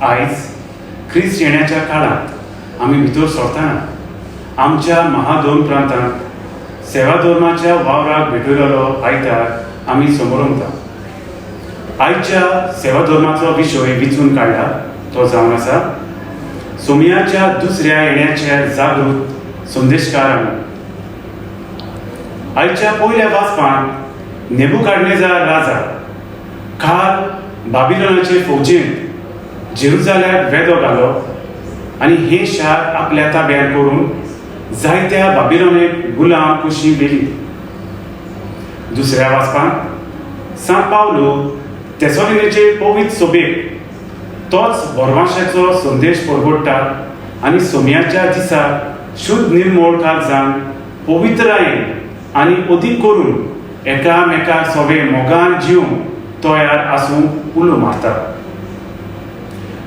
आयज क्रिस्त येण्याच्या काळांत आमी भितर सरतना आमच्या महादोन प्रांतांत सेवाधर्माच्या वावराक भेटयलेलो आयतार आमी समोरमता. आयच्या सेवाधर्माचो विशय विचून काडला तो जावन आसा सोमयाच्या दुसऱ्या येण्याच्या जागृत संदेशकार आमी. आयच्या पयल्या वाचपांत नेबुकाडनेजार राजा काल बाबिलोनाचे फौजेंत जेरुजाल्याक वेदो घालो आनी हें शार आपल्या ताब्यात करून जायत्या बाबिलोनेक गुलाम कशी व्हेली. दुसऱ्या वाचपांत सांत पावलो तेसोलिनेचे पवित्र सोबेक तोच बोरवाशाचो संदेश परगोडटा आनी सोमयाच्या दिसा शुद्ध निर्मोळ काळजान पवित्रायेन आनी अदीक करून एकामेका सोबे मोगान जिवंक तयार आसूंक उलो मारता.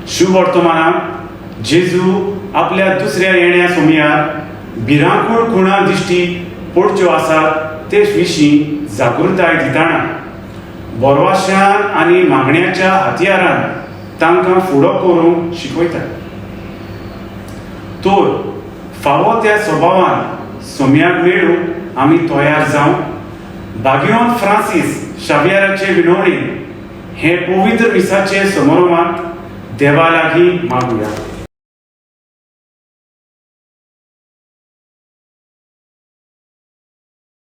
शुभवर्तमानात जेजू आपल्या दुसऱ्या येण्या सोमयार भिरांकूळ खुणा दिश्टी पडच्यो आसात ते विशीं जागृताय दितना बोरवाशान आनी मागण्याच्या हत्यारान तांकां फुडो करूंक शिकयता. तर फावो त्या स्वभावान सोमयाक मेळूंक आमी तयार जावंक भाग्यवंत फ्रांसीस शावियाराचे विनवणीन हे पवित्र मिसाचे समारोहात देवा लागीं मागुया.